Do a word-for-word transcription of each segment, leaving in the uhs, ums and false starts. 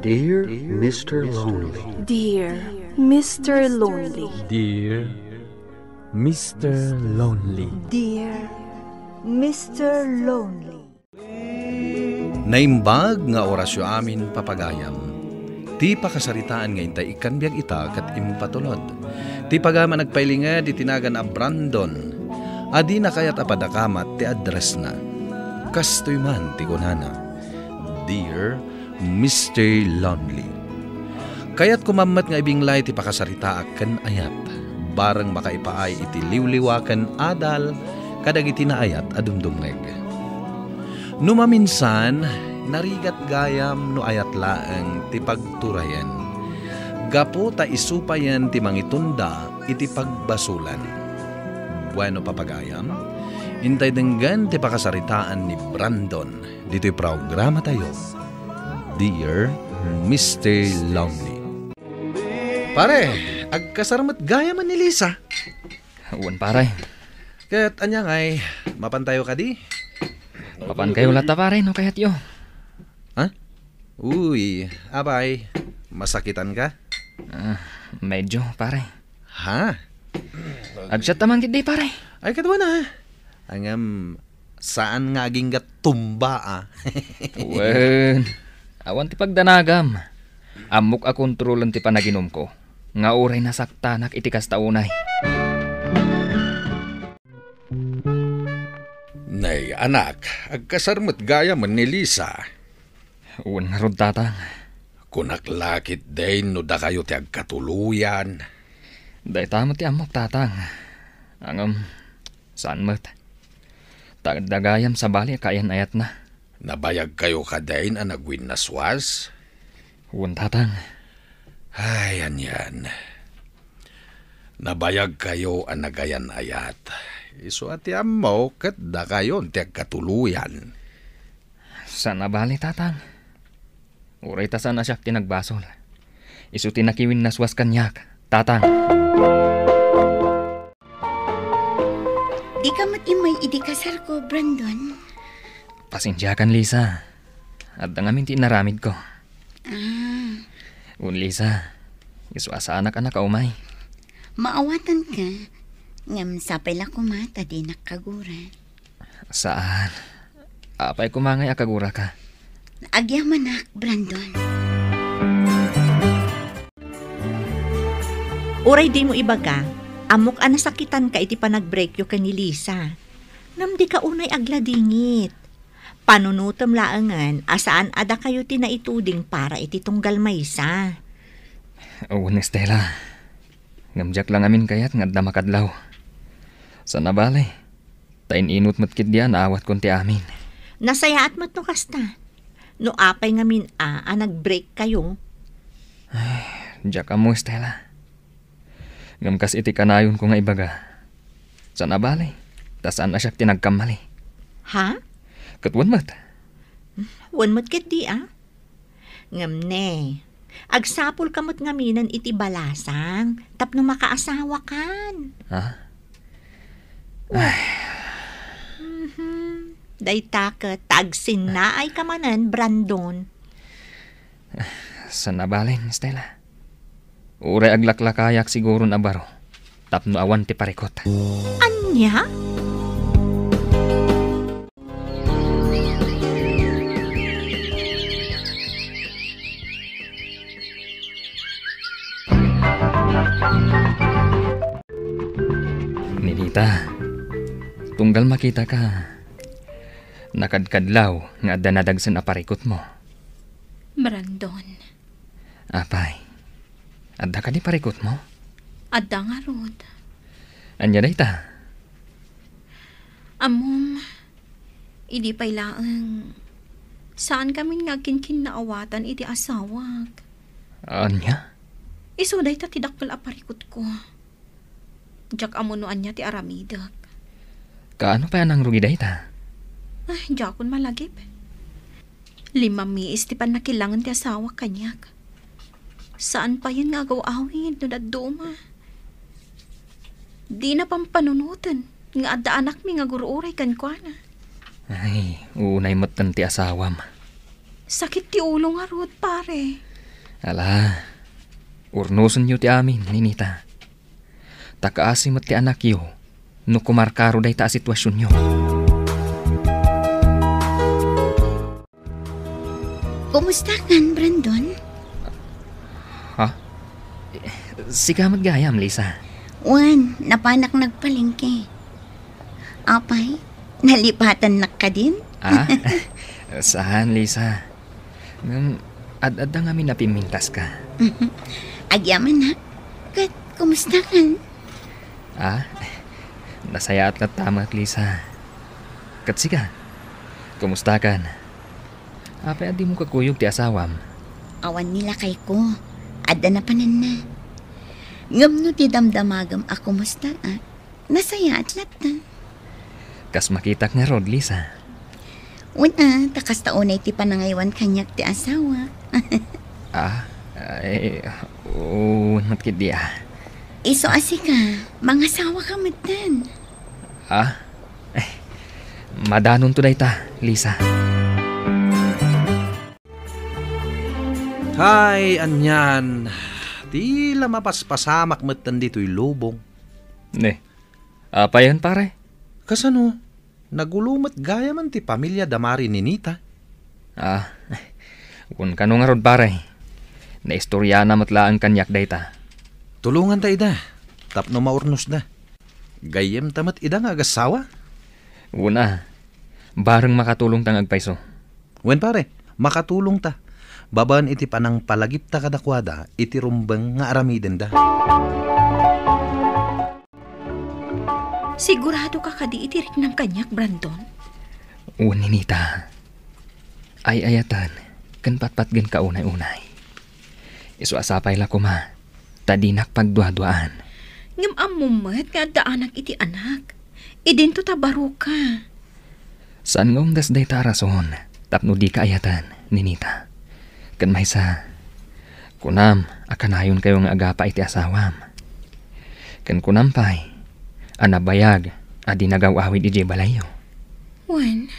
Dear Mister Lonely. Dear Mister Lonely. Dear Mister Lonely. Dear Mister Lonely. Naimbag nga orasyo amin, papagayam. Ti pakasaritaan nga intay ikkan biag ita ket impatulod. Ti pagayam a nagpailinged iti nagan a Brandon, a dina kayat a padakamat ti addressna. Kastoy man ti kunana, Dear Mister Lonely. Kayatko man met nga ibinglay ti pakasaritaak ken ayat, bareng makaipaay iti liwliwa ken adal kadagiti naayat a dumdumngeg. No maminsan, narigat gayam no ayat laeng ti pagturayen. Gapu ta isu payen ti mangitunda iti pagbasolan. Bueno, papagayam, intay denggen ti pakasaritaan ni Brandon ditoy programatayo, Dear Mister Lonely. Pare, agkasar met gayam ni Lisa. Wen, pare. Ket ania ngay, mapantayo kadi? Mapankayo latta, pare, no kayatyo. Ha? Uy, apay, masakitan ka? Ah, medyo, pare. Ha? Agsiatta man ketdi, pare. Ay, kaduana. Ngem, saan nga agingga tumba, a. Wen, awan ti pagdanagam. Ammok a kontrolen ti panaginumko, nga uray nasaktanak iti kasta unay. Nay, anak, agkasar met gayam ni Lisa. Wen ngarud, tatang. Kunak la ketdin no dakayo ti agkatuloyan. Dayta met ti ammok, tatang. Ngem, saan met. Ta adda gayam sabali a kaayan-ayatna. Nabayagkayo kadin a nagwinnaswas? Wen, tatang. Ay, anian. Nabayagkayo a nagayan-ayat. Isu a ti ammok ket dakayon ti agkatuloyan. Saan a bale, tatang. Uray ta saan a siak ti nagbasol. Isu ti nakiwinnaswas kaniak, tatang. Dika met immay idi kasarko, Brandon. Pasensiakan, Lisa. Adda ngamin ti inaramidko. Ah. Wen, Lisa, isu a saanak a nakaumay. Maawatanka, ngem sapay la koma ta dinak kagura. Saan. Apay koma ngay a kaguraka? Agyamanak, Brandon. Uray dimo ibaga, ammok a nasakitanka iti panagbreakyo ken ni Lisa. Ngem dika unay agladingit. Panunotem laengen a saan a dakayo ti naituding para iti tunggal maysa. Wen, Estela. Ngem diak la ngamin kayat nga adda makadlaw. Saan a bale. Ta in-inut met ketdi a naawatkon ti amin. Nasayaat met no kasta. No apay ngamin a, a nagbreakkayo. Ay, diak ammo, Estela. Ngem kas iti kanayonko nga ibaga, saan a bale, ta saan a siak ti nagkammali. Ha? Ket wen met. Wen met ketdi a. Ngem ne, agsapulka met ngaminen iti balasang tapno makaasawakan. Ha? Ay. Mhm. Dayta ket ta agsinnaayka manen, Brandon. Saan a bale, Estela. Uray aglaklakayak siguron a baro tapno awan ti parikut. Ania? Ninita, tunggal makitaka, nakadkadlaw nga adda nadagsen a parikutmo. Brandon. Apay, adda kadi parikutmo? Adda ngarud. Ania dayta? Ammom, idi pay laeng, saan ngamin nga agkinkinnaawatan iti asawak. Ania? Isu dayta ti dakkel a parikutko. Diak ammo no ania ti aramidek. Kaano pay a nangrugi dayta? Ay, diakon malagip. Limamiis ti pannakilangen ti asawak kaniak. Saan payen nga agaw-awid no dadduma. Dina pampanunoten nga adda anakmi nga agur-uray kenkuana. Ay, unay metten ti asawam. Sakit ti ulo ngarud, pare. Ala, urnosenyo ti amin, Ninita. Ta kaasi met ti anakyo no kumarkaro dayta a situasionyo. Kumustakan, Brandon? Ha? Sika met gayam, Lisa. Wen, napanak nagpalengke. Apay, nalipatannak kadin? Ah? Saan, Lisa? Ngem ad-adda ngamin a pimmintaska. Agyamanak. Ket, kumustakan? Ah? Nasayaat latta met, Lisa. Ket sika? Kumustakan? Apay a dimo kakuyog ti asawam? Awan ni lakayko. Adda napananna. Ngem no ti damdamagem a kumustaak, nasayaat latta. Kas makitak ngarud, Lisa. Wen a, ta kasta unay ti panangaywan kaniak ti asawak. Ah? Ay, wen met ketdi a. Isu a sika, mangasawaka metten. Ah? Eh, madanonto dayta, Lisa. Hay, anian. Ti la mapaspasamak metten ditoy lubong. Ne, apayen, pare? Kasano? Nagulo met gayamen ti pamilia da Mari Ninita. Ah, wen kano ngarud, pare. Naistoriana met laeng kaniak dayta. Tulonganta ida, tapno maurnosda. Gayyemta met ida nga agassawa? Wen a, bareng makatulongta nga agpayso. Wen, pare, makatulongta. Babaen iti panangpalagipta kadakuada iti rumbeng nga aramidenda. Siguradoka kadi iti riknam kaniak, Brandon? Wen, Ninita. Ay-ayaten ken patpatgenka unay-unay. Isu a sapay la koma ta dinak pagduaduaan. Ngem ammom met nga addaanak iti anak. Idinto ta baroka. Saan nga umdas dayta a rason tapno dika ayaten, Ninita. Ken maysa, kunam a kanayonkayo nga agapa iti asawam. Ken kunam pay a nabayag a di nagaw-awid idiay balayyo. Wen,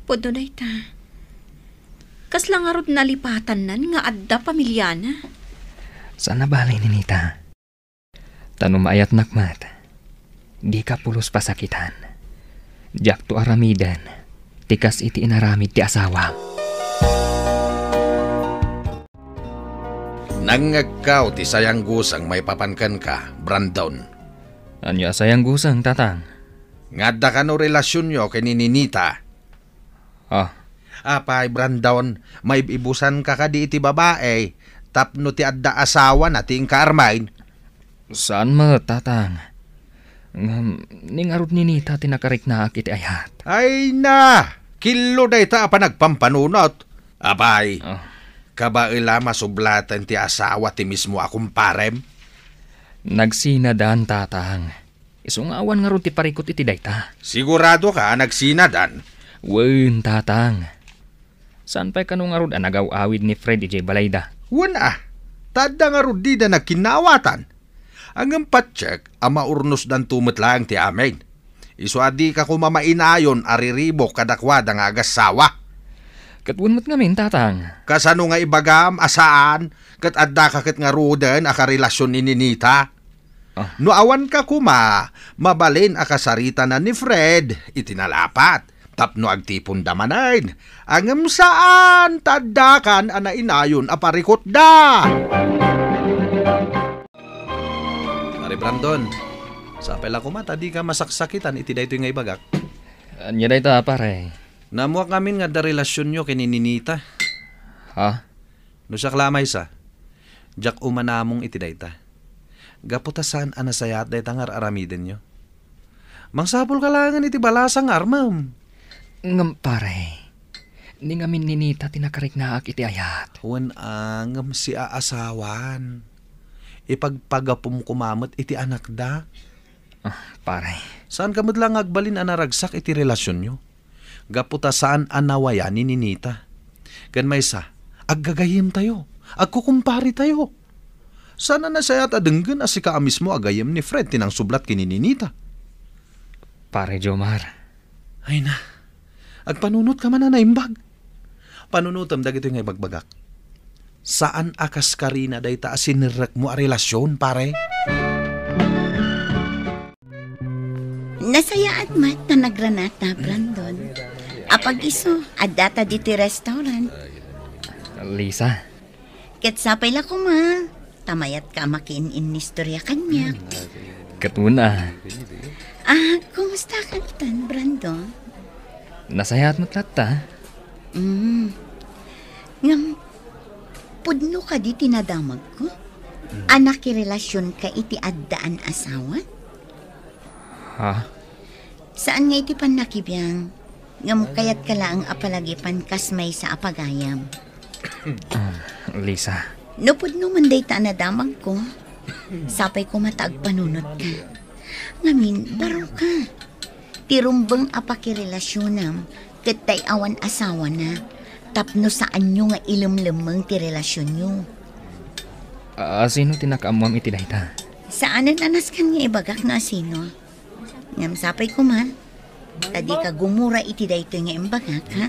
pudno dayta. Kasla ngarud nalipatannan nga adda pamiliana? Saan a bale, Ninita. Ta no maayatnak met, dika pulos pasakitan. Diakto aramiden ti kas iti inaramid ti asawam. Nangngegko ti sayangguseng maipapan kenka, Brandon. Ania a sayangguseng, Tatang? Nga adda kano relasionyo ken ni Ninita. Ah. Apay, Brandon, maib-ibusanka kadi iti babai tapno ti adda asawana ti inka Armin? Saan met, Tatang. Ngem, ni ngarud ni Ninita ti nakariknaak iti ayat. Ay na! Killo dayta a panagpampanunot. Apay, ah, kabaela masublaten ti asawa ti mismo a kumparem? Nagsinadan, Tatang. Isu nga awan ngarud ti parikut iti dayta. Siguradoka a nagsinadan? Wen, Tatang. Saan pay kano ngarud a nagaw-awid ni Fred idiay balayda? Wen a, ta adda ngarud dida nagkinnaawatan. Ngem patiek a maurnosdanto met laeng ti amin. Isu a dika koma mainayon a riribuk kadakuada nga agassawa. Ket wen met ngamin, Tatang. Kasano nga ibagam a saan ket addaka ket ngaruden a karelasion ni Ninita? Ah. No awanka koma, mabalin a kasaritanan ni Fred iti nalapat tapno agtiponda manen. Ngem saan ta addakan a nainayon a parikutda. Pare Brandon, sapay la koma ta dika masaksakitan iti daytoy nga ibagak. Ania dayta, pare? Naammoak ngamin nga adda relasionyo ken ni Ninita. Ha? No siak la a maysa, diak umanamong iti dayta. Gapu ta saan a nasayaat dayta nga ar-aramidenyo. Mangsapulka laengen iti balasang nga armem. Ngem, pare, ni ngamin ni Ninita ti nakariknaak iti ayat. Wen a, ngem siaasawan. Ipagpagapom koma met iti anakda. Ah, pare. Saanka met la nga agbalin a naragsak iti relasionyo. Gapu ta saan a nawayan ni Ninita. Ken maysa, aggagayyemtayo, agkukumparetayo. Saan a nasayaat a denggen a sika a mismo a gayyem ni Fred ti nangsublat ken ni Ninita. Pare Jomar. Ay na, agpanunotka man a naimbag. Panunotem dagitoy nga ibagbagak. Saan a kaskarina dayta a sinirrekmo a relasion, pare? Nasayaat met ta nagranata, Brandon. Apag-isu, addata ditoy restaurant. Lisa. Ket sapay la koma, ta mayatka a makiin-innistorya kaniak. Ket una. Ah, kumusta ka itan, Brandon? Nasayaat met latta. Mm. Ngem, pudno kadi ti nadamagko? A nakirelasionka iti addaan asawa? Ha? Saan nga iti pannakibiang, ngem kayatka laeng a palagipan kas maysa a pagayam. Ah, Lisa. No pudno man dayta a nadamagko, sapay koma ta agpanunotka. Ngamin, baro ka. Ti rumbeng a pakirelasionam ket tay awan asawana, tapno saanyo nga ilemlemmeng ti relasionyo. A-, asino ti nakaammoam iti dayta? Saanen a nasken nga ibagak no asino. Ngem sapay koma, ta dika gumura iti daytoy nga imbagak, ha?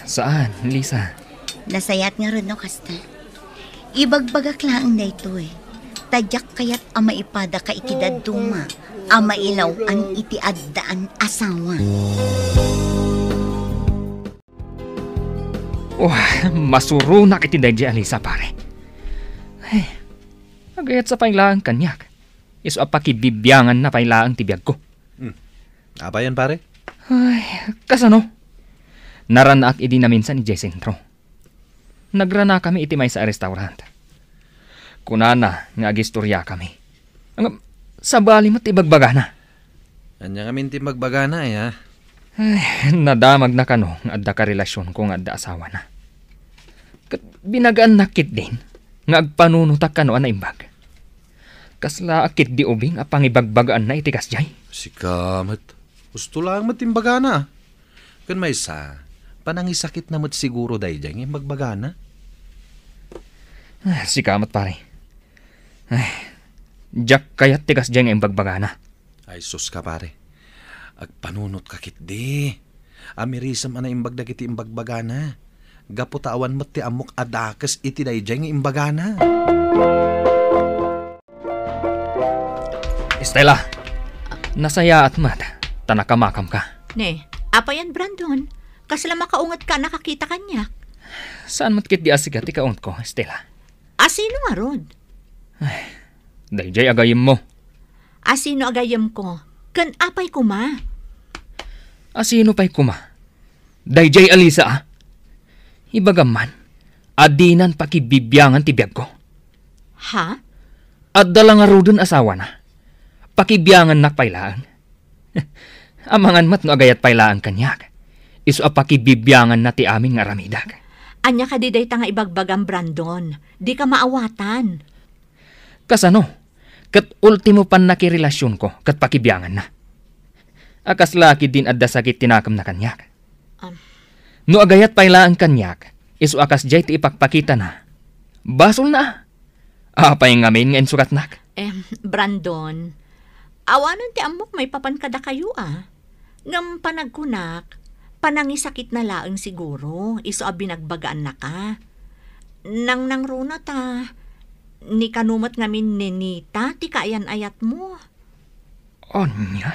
Saan, Lisa? Nasayaat ngarud no kasta. Ibagbagak laeng daytoy, ta diak kayat a maipadaka iti dadduma a mailaw-an iti addaan asawa. Oh, masuronak iti daydiay a Lisa, pare. Ay, agayatsa pay laeng kaniak. Isu a pakibibianganna pay laeng ti biagko. Hmm. Apayen, pare? Ay, kasano? Naranaak idi naminsan idiay sentro. Nagranakami iti maysa a restaurant. Kunana nga agistoriakami. Ngem, sabali met ti ibagbagana. Ania ngamin ti ibagbagana, aya? Ay, nadamagna kano nga adda karelasionko nga adda asawana. Ket binagaannak ketdin nga agpanunotak kano a naimbag. Kasla a ketdi ubing a pangibagbagaanna iti kasdiay. Sika met. Husto laeng met ti imbagana. Ken maysa, panangisakitna met siguro daydiay nga imbagbagana. Ah, sika met, pare. Ay, diak kayat ti kasdiay nga imbagbagana. Ay, sus ka, pare. Agpanunotka ketdi. Amirisem a naimbag dagiti imbagbagana. Gapu ta awan met ti ammok a dakes iti daydiay nga imbagana. Estela, nasayaat met ta nakamakamka. Ne, apayen, Brandon? Kasla makaungetka a nakakita kaniak? Saan met ketdi a sika ti kaungetko, Estela. Asino ngarud? Ay, daydiay a gayyemmo. Asino a gayyemko? Ken apay koma? Asino pay koma? Daydiay a Lisa, a? Ibagam man a dinan pakibibiangan ti biagko. Ha? Adda la ngaruden asawana. Pakibiangannak pay laeng. Amangan met no agayat pay laeng kaniak. Isu a pakibibianganna ti amin nga aramidek. Ania kadi dayta nga ibagbagam, Brandon? Dika maawatan. Kasano? Ket ultimo pannakirelasionko ket pakibianganna. A kasla ketdin adda sakit ti nakemna kaniak. Am. No agayat pay laeng kaniak, isu a kasdiay ti ipakpakitana. Basolna a. Apay ngamin nga insukatnak? Em, Brandon, awanen ti ammok maipapan kadakayo a. Ngem panagkunak, panangisakitna laeng siguro, isu a binagbagaannaka. Nangnangruna ta, ni kano met ngamin neneta ti kaayan-ayatmo. Ania?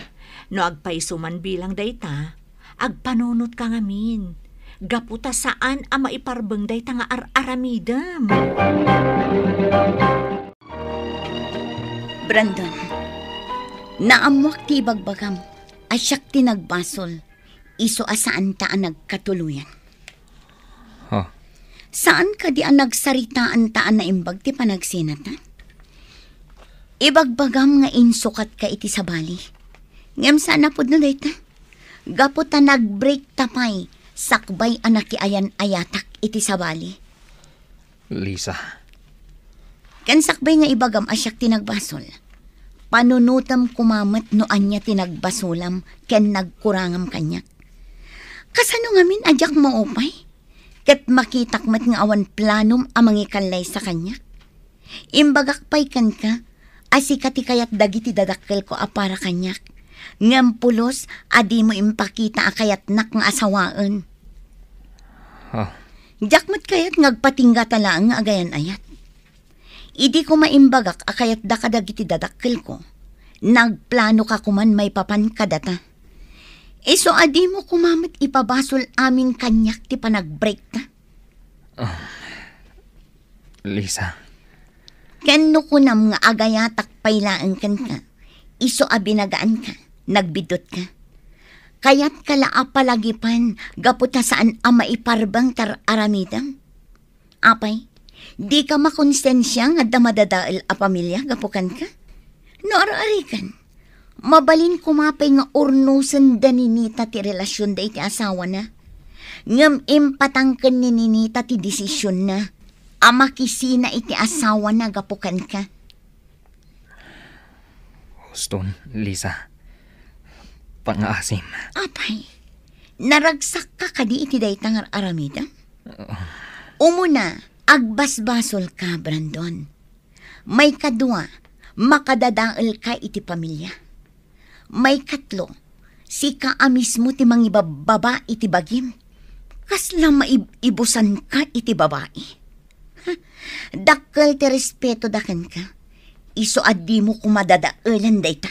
No agpayso man bilang dayta, agpanunotka ngamin. Gapu ta saan a maiparbeng dayta nga ar-aramidem. Brandon, naammoak ti ibagbagam a siak ti nagbasol, isu a saanta a nagkatuloyan. Ha? Saan kadi a nagsaritaanta a naimbag ti panagsinata? Ibagbagam nga insukatka iti sabali. Ngem saan a pudno dayta. Gapu ta nag-break ta pay, sakbay a nakiayan-ayatak iti sabali. Lisa. Ken sakbay nga ibagam a siak ti nagbasol, panunotem koma met no ania ti nagbasolam ken nagkurangam kaniak. Kasano ngamin a diak maupay? Ket makitak met nga awan planom a mangikallaysa kaniak. Imbagak pay kenka a sika ti kayat dagiti dadakkelko a para kaniak, ngem pulos a dimo impakita a kayatnak nga asawaen. Ah. Diak met kayat nga agpatinggata laeng nga agayan-ayat. Idi koma imbagak a kayatda kadagiti dadakkelko, nagplanoka koman maipapan kadata. Isu a dimo koma met ipabasol amin kaniak ti panagbreakta. Ah, Lisa. Ken no kunam nga agayatak pay laeng kenka, isu a binagaanka, nagbiddutka. Kayatka la a palagipan gapu ta saan a maiparbeng ti ar-aramidem? Apay, dika makonsensia nga adda madadael a pamilia gapu kenka? No ar-arikan, mabalin koma pay nga urnosen da ni Nita ti relasionda iti asawana. Ngem impatangken ni Ninita ti desisionna a makisina iti asawana gapu kenka. Huston, Lisa. Pangaasim. Apay, naragsakka kadi iti dayta nga aramidem? Oo. Umuna, agbasbasolka, Brandon. Maikadua, makadadaelka iti pamilia. Maikatlo, sika a mismo ti mangibabbaba iti bagim. Kasla maib-ibusanka iti babai. Ha? Dakkel ti respetoda kenka. Isu a dimo koma dadaelen dayta.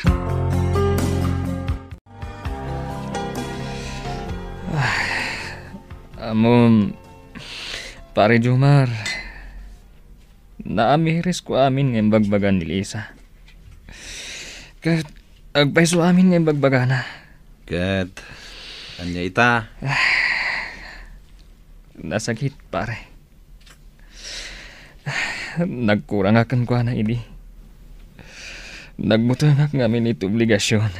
Ammom, Pare Jomar, naamirisko amin nga imbagbaga ni Lisa. Ket agpayso amin nga imbagbagana. Ket ania ita? Nasakit, pare. Nagkurangak kenkuana idi. Nagbutengak ngamin iti obligasion.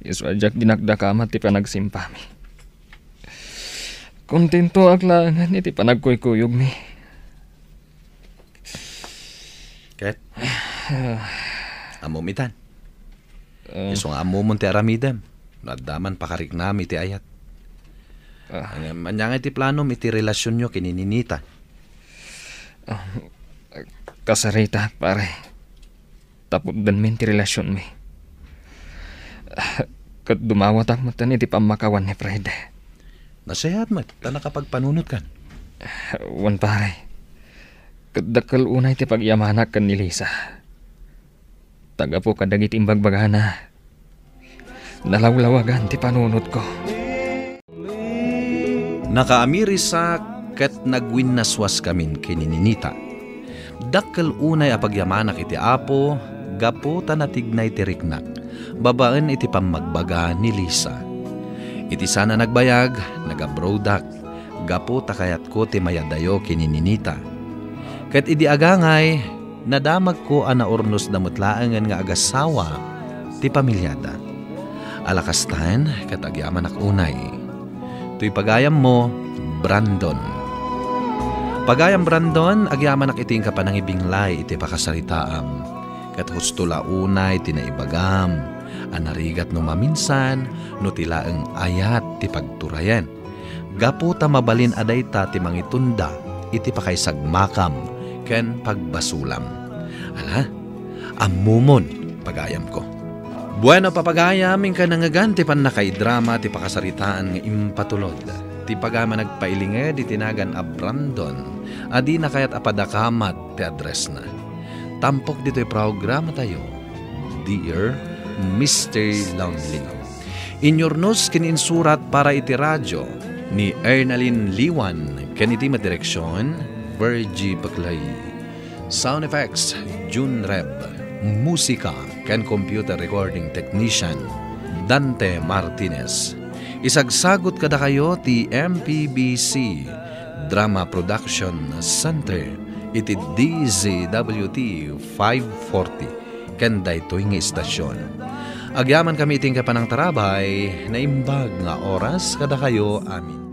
Isu a diak dinakdakama ti panagsimpami. Kontentoak laengen iti panagkuykuyogmi. Ket? Ammom itan. Ah. Isu nga ammomon ti aramidem. No adda man pakariknam iti ayat. Ah. Ngem, ania ngay ti planom iti relasionyo ken ni Ninita? Ah, kasarita, pare. Taputdenmin ti relasionmi. Ah, ket dumawatak metten iti pammakawan ni Fred. Nasayaat met, ta nakapagpanunotkan. Wen, pare. Ket dakkel unay ti pagyamanak ken ni Lisa. Ta gapu kadagiti imbagbagana, nalawlawagan ti panunotko. Nakaamirisak ket nagwinnaswaskamin ken ni Ninita. Dakkel unay a pagyamanak iti Apo gapu ta natignay ti riknak babaen iti pammagbaga ni Lisa. Iti sana nagbayag, nag-abroadak gapu ta kayatko ti mayadayo ken ni Ninita. Ket idi agangay, nadamagko a naurnosda met laengen nga agasawa ti pamiliada. Ala kastan, ket agyamanak unay. Toy pagayammo, Brandon. Pagayam Brandon, agyamanak iti inka panangibinglay iti pakasaritaam. Ket husto la unay ti naibagam a narigat no maminsan no ti laeng ayat ti pagturayen. Gapu ta mabalin a dayta ti mangitunda iti pakaisagmakam ken pagbasolam. Ala, ammomon, pagayamko. Bueno, papagayam, inka nangngegan ti pannakaidrama ti pakasaritaan nga impatulod. Ti pagayam a nagpailinged iti nagan a Brandon a dina kayat a padakamat ti addressna. Tampok ditoy programatayo, Dear Mister Longlino. Inyurnos ken insurat para iti radio ni Ernalyn Liwan ken iti met direksion, Virgie Baclay. Sound effects, Jun Reb. Musika ken computer recording technician, Dante Martinez. Isagsagot kadakayo ti M P B C Drama Production Center iti D Z W T five forty ken daytoy nga istasion. Agyamankami iti inka panangtarabay, naimbag nga oras kadakayo amin.